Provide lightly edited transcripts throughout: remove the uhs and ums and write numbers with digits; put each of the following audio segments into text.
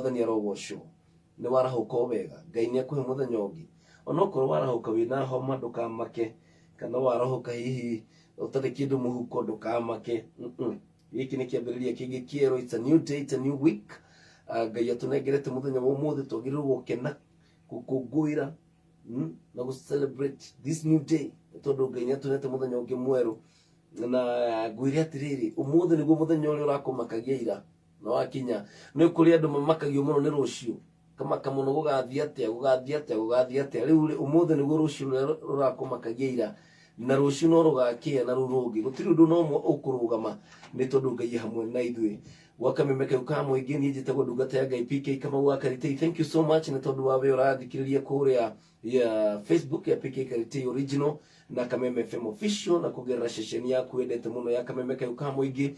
Mwathani arogocwo. Nĩ warahũka o wega. Ngai nĩ akũhe mũthenya ũngĩ. Onokorwo warahũka wĩna homa ndũkamake, kana warahũka hihi ũtarĩ kĩndũ mũhuko ndũkamake. Gĩkĩ nĩ kĩambĩrĩria kĩngĩ kĩerũ. It's a new day, it's a new week. Ngai atũnengerete mũthenya wa ũmũthĩ, twagĩrĩirwo gũkena, gũkũngũĩra, na gũ celebrate this new day, tondũ Ngai nĩ atũnete mũthenya ũngĩ mwerũ. Na ngwĩre atĩrĩrĩ, ũmũthĩ nĩguo mũthenya ũrĩa ũrakũmakagia ira na wakinya. Nĩ kũrĩ andũ mamakagio mũno nĩ rũciũ, kamaka mũno gũgathiĩ atĩa, gũgathiĩ atĩa, gũgathiĩ atĩa. Rĩu rĩ, ũmũthĩ nĩguo rũciũ rũrĩa rũrakũmakagia ira, na rũciũ no rũgakĩa na rũu rũngĩ. Gũtirĩ ũndũ na ũmwe ũkũrũgama, nĩ tondũ Ngai e hamwe na ithuĩ. Gwa kameme kau ka mũingĩ, niĩ njĩtagwo ndungata ya Ngai PK Kamau wa Karitei. Thank you so much nĩ tondũ wa we ũrathikĩrĩria kũrĩa ya Facebook ya PK Karitei Original na Kameme FM Official, na kũgerera ceceni yaku wendete mũno ya kameme kau ka mũingĩ.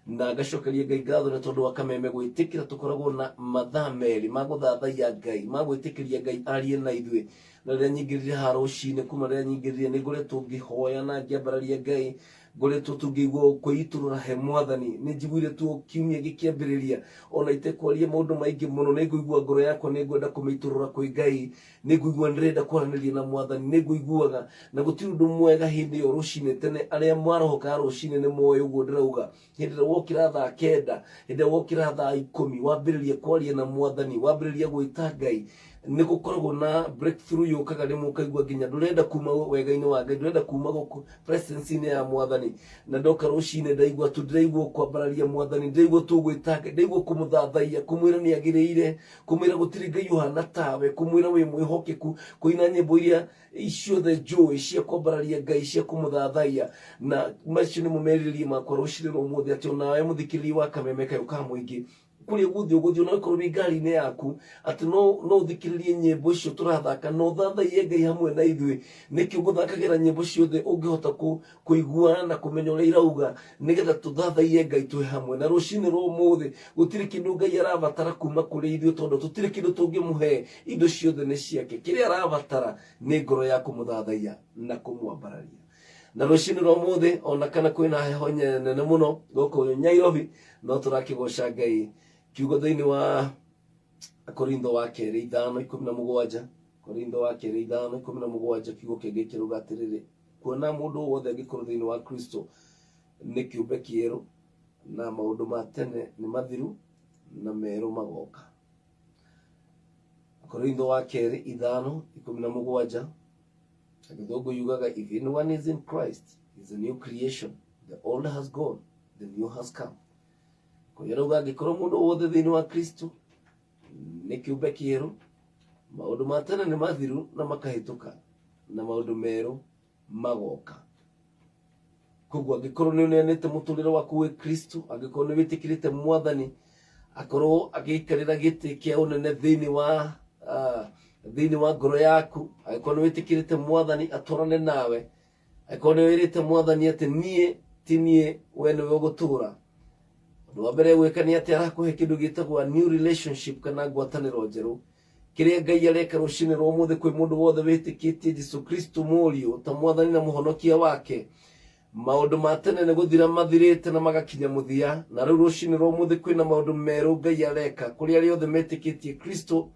Na ngacokeria Ngai ngatho nĩ tondũ wa kameme gwĩtĩkĩra tũkoragwo na mathaa merĩ ma gũthathaiya Ngai, ma gwĩtĩkĩria Ngai arie na ithuĩ. Na rĩrĩa nyingĩrire haha rũcinĩ, kuma rĩrĩa nyingĩrire nĩ ngoretwo ngĩhoya na ngĩambararia Ngai, ngoretwo tu ngĩigua kwĩitũrũra he Mwathani. Nĩ njiguire tu kiumia gĩkĩambĩrĩria, ona itekwaria maũndũ maingĩ mũno, nĩ ngũigua ngoro yakwa nĩ ngwenda kũmĩitũrũra kwĩ Ngai, nĩ ngũigua ndĩrenda kwaranĩria na Mwathani, nĩ ngũiguaga. Na gũtirĩ ũndũ mwega hĩndĩ ĩyo rũcinĩ tene. Arĩa marohokaga rũcinĩ nĩ moĩ ũguo ndĩrauga. Hĩndĩ ĩrĩa wokĩra thaa 9, hĩndĩ ĩrĩa wokĩra thaa 10, wambĩrĩria kwaria na Mwathani, wambĩrĩria gwĩta Ngai, nĩ gũkoragwo na breakthrough yũkaga rĩmwe, ũkaigua nginya ndũrenda kuma wega-inĩ wa Ngai, ndũrenda kuma gũkũ presence-inĩ ya Mwathani. Na ndoka rũcinĩ ndaigua tu ndĩraigua kwambararia Mwathani, ndĩraigua tu gwĩta Ngai, ndĩraigua kũmũthathaiya, kũmwĩra nĩ agĩrĩire, kũmwĩra gũtirĩ Ngai ũhana tawe, kũmwĩra wĩ mwĩhokeku, kũina nyĩmbo iria ciothe njũĩ cia kwambararia Ngai, cia kũmũthathaiya. Na macio nĩmo merirĩria makwa rũcinĩ rwa ũmũthĩ, atĩ onawe mũthikĩrĩria wa kameme kayũ ka mũingĩ, kũrĩa guothe ũgũthiĩ, ona ũkorwo wĩ ngari-inĩ yaku, atĩ no ũthikĩrĩrie nyĩmbo icio tũrathaka na ũthathaiye Ngai hamwe na ithuĩ. Nĩkĩo ngũthakagĩra nyĩmbo ciothe ũngĩhota kũigua na kũmenya ũrĩa irauga, nĩgetha tũthathaiye Ngai twĩ hamwe. Na rũcinĩ rwa ũmũthĩ gũtirĩ kĩndũ Ngai arabatara kuma kũrĩ ithuĩ, tondũ tũtirĩ kĩndũ tũngĩmũhe, indo ciothe nĩ ciake. Kĩrĩa arabatara nĩ ngoro ya kũmũthathaiya na kũmwambararia. Na rũcinĩ rwa ũmũthĩ, ona kana kwĩna heho nene mũno gũkũ Nairobi, no tũrakĩgoca Ngai. Kiugo thĩinĩ wa Korintho wa kerĩ 5:17, Korintho wa kerĩ 5:17, kiugo kĩngĩ kĩrauga atĩrĩrĩ, kuona mũndũ wothe angĩkorwo thĩinĩ wa Kristo nĩ kĩũmbe kĩerũ, na maũndũ ma tene nĩ mathiru na merũ magoka. Korintho wa kerĩ 5:17, Gĩthũngũ yugaga, if anyone is in Christ, he is a new creation, the old has gone, the new has come. Koguo arauga angĩkorwo mũndũ wothe thĩinĩ wa Kristo nĩ kĩũmbe kĩerũ, maũndũ ma tene nĩ mathiru na makahĩtũka, na maũndũ merũ magoka. Koguo angĩkorwo nĩ ũneanĩte mũtũrĩre waku gwĩ Kristo, angĩkorwo nĩ wĩtĩkĩrĩte Mwathani akorwo agĩikarĩra gĩtĩ kĩa ũnene thĩinĩ wa ngoro yaku, angĩkorwo nĩ wĩtĩkĩrĩte Mwathani atwarane nawe, angĩkorwo nĩ wĩrĩte Mwathani atĩ niĩ ti niĩ, we nĩwe ũgũtũra, ũndũ wa mbere gwĩka nĩ atĩ arakũhe kĩndũ gĩtagwo a new relationship kana ngwatanĩro njerũ. Kĩrĩa Ngai areka rũcinĩ rwa ũmũthĩ kwĩ mũndũ wothe wĩtĩkĩtie Jesu Kristo Mũriũ ta Mwathani na Mũhonokia wake, maũndũ ma tene nĩ gũthira mathirĩte na magakinya mũthia, na rĩu rũcinĩ rwa ũmũthĩ kwĩna maũndũ merũ Ngai areka kũrĩ arĩa othe metĩkĩtie Kristo.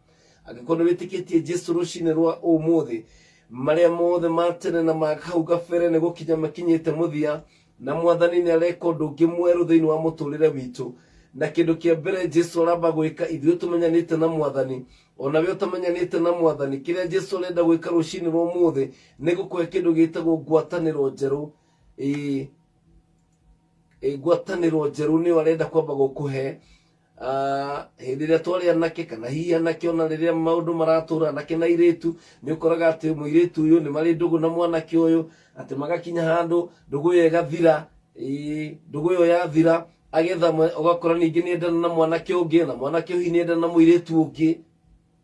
Angĩkorwo nĩ wĩtĩkĩtie Jesu rũcinĩ rwa ũmũthĩ, marĩa mothe ma tene na ma hau kabere nĩ gũkinya makinyĩte mũthia, na Mwathani nĩ areka ũndũ ũngĩ mwerũ thĩinĩ wa mũtũrĩre witũ. Na kĩndũ kĩa mbere Jesu aramba gwĩka, ithuĩ tũmenyanĩte na Mwathani, ona we ũtamenyanĩte na Mwathani, kĩrĩa Jesu arenda gwĩka rũcinĩ rwa ũmũthĩ nĩ gũkũhe kĩndũ gĩtagwo ngwatanĩro njerũ. Ĩĩ, ngwatanĩro njerũ nĩyo arenda kwamba gũkũhe. Hĩndĩ ĩrĩa twarĩ anake, kana hihi anake ona rĩrĩa maũndũ maratũra, anake na airĩtu, nĩ ũkoraga atĩ mũirĩtu ũyũ nĩ marĩ ndũgũ na mwanake ũyũ, atĩ magakinya handũ ndũgũ ĩyo ĩgathira. Ĩĩ, ndũgũ ĩyo yathira, agetha ũgakora ningĩ nĩ endana na mwanake ũngĩ, na mwanake ũyũ hihi nĩ endana na mũirĩtu ũngĩ.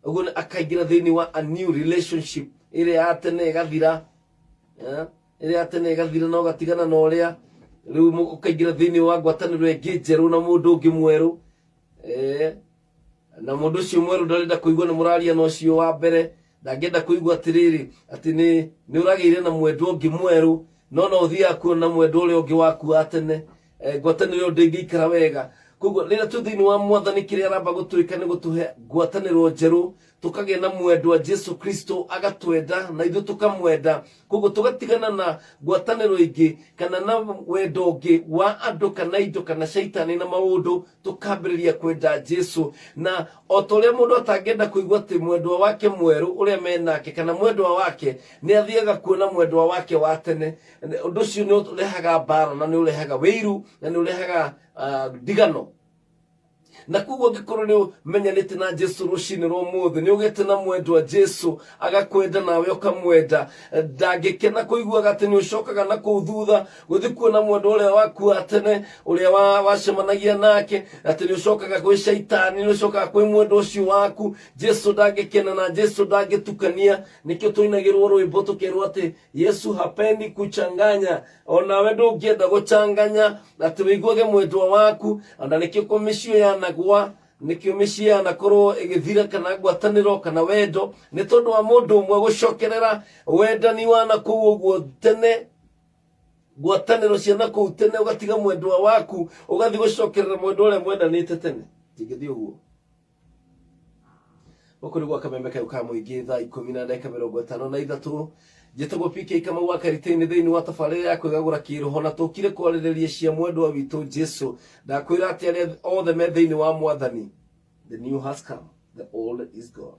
Ũguo nĩ akaingĩra thĩinĩ wa a new relationship, ĩrĩa ya tene ĩgathira. Ĩrĩa ya tene ĩgathira na ũgatigana na ũrĩa rĩu ũkaingĩra thĩinĩ wa ngwatanĩro ĩngĩ njerũ na mũndũ ũngĩ mwerũ. Na mũndũ ũcio mwerũ ndarenda kũigua nĩ mũraria na ũcio wa mbere, ndangĩenda kũigua atĩrĩrĩ atĩ nĩ ũragĩire na mwendwa ũngĩ mwerũ, no no ũthiaga kuona mwendwa ũrĩa ũngĩ waku wa tene. Ngwatanĩro ĩyo ndĩngĩikara wega. Koguo rĩrĩa twĩ thĩinĩ wa Mwathani, kĩrĩa aramba gũtwĩka nĩ gũtũhe ngwatanĩro njerũ, tũkagĩa na mwendwa Jesu Kristo, agatwenda na ithuĩ tũkamwenda. Koguo tũgatigana na ngwatanĩro ĩngĩ kana na wendo ũngĩ wa andũ kana indo kana caitani na maũndũ, tũkambĩrĩria kwenda Jesu. Na o ta ũrĩa mũndũ atangĩenda kũigua atĩ mwendwa wake mwerũ ũrĩa menake kana mwendwa wake nĩ athiaga kuona mwendwa wake wa tene, ũndũ ũcio nĩ ũrehaga mbara na nĩ ũrehaga wĩiru na nĩ ũrehaga ndigano. Na koguo angĩkorwo nĩ ũmenyanĩte na Jesu rũcinĩ rwa ũmũthĩ, nĩ ũgĩte na mwendwa Jesu, agakwenda nawe ũkamwenda, ndangĩkena kũiguaga atĩ nĩ ũcokaga na kũu thutha gũthiĩ kuona mwendwa ũrĩa waku wa tene, ũrĩa wacemanagia nake, atĩ nĩ ũcokaga kwĩ caitani, nĩ ũcokaga kwĩ mwendwa ũcio waku. Jesu ndangĩkena na Jesu ndangĩtukania. Nĩkĩo tũinagĩrwo rwĩmbo tũkerwo atĩ Yesu hapendi kuchanganya. Onawe ndũngĩenda gũchanganya atĩ wĩiguage mwendwa waku. Ona nĩkĩo kũ mĩciĩ yanagwa, nĩkĩo mĩciĩ yanakorwo ĩgĩthira, kana ngwatanĩro kana wendo, nĩ tondũ wa mũndũ ũmwe gũcokerera wendani wa na kũu ũguo tene, ngwatanĩro cia na kũu tene, ũgatiga mwendwa waku ũgathiĩ gũcokerera mwendwa ũrĩa mwendanĩte tene. Tingĩthiĩ ũguo. Gũkũ nĩ gwa Kameme Kayũ ka Mũingĩ, thaa 10:53. Njĩtagwo PK Kamau wa Karitĩinĩ, thĩinĩ wa tabarĩra ya kwĩgagũra kĩroho, na tũkire kwarĩrĩria cia mwendwa witũ Jesu. Ndakwĩra atĩ arĩa othe me thĩinĩ wa Mwathani, the new has come, the old is gone.